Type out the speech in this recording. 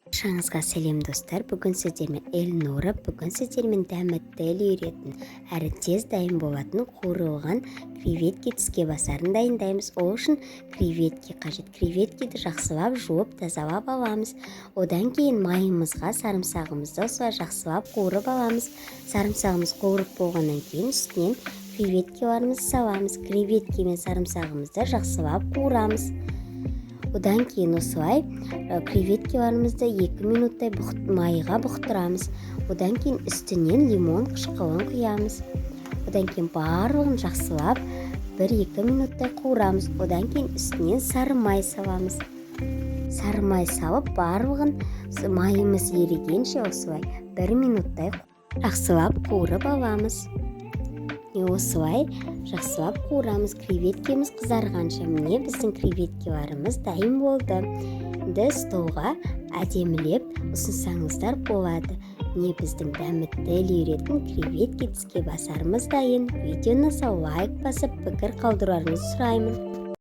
Баршаңызға сәлем, достар! Бүгін сіздермен Эльнура. Бүгін сіздермен дәмі тіл үйіретін әрі тез дайын болатын қуырылған креветки тіске басарын дайындаймыз. Ол үшін креветки қажет. Креветкиді жақсылап жуып, тазалап аламыз. Одан кейін майымызға сарымсағымызды осылай жақсылап қуырып аламыз. Сарымсағымыз қуырып болғаннан кейін үстінен креветкаларымызды саламыз. Креветки мен сарымсағымызды жақсылап қуырамыз. Одан кейін осылай креветкаларымызды 2 минуттай майға бұқтырамыз. Одан кейін үстінен лимон қышқылын құямыз. Одан кейін барлығын жақсылап 1-2 минуттай қуырамыз. Одан кейін үстінен сары май саламыз. Сары май салып, барлығын майымыз ерігенше осылай 1 минуттай жақсылап қуырып аламыз. Осылай жақсылап қуырамыз креветкеміз қызарғанша. Міне, біздің креветкаларымыз дайын болды. Енді столға әдемілеп ұсынсаңыздар болады. Міне, біздің дәмі тіл үйіретін креветки тіске басарымыз дайын. Видеоны лайк басып, пікір қалдыруларыңызды сұраймын.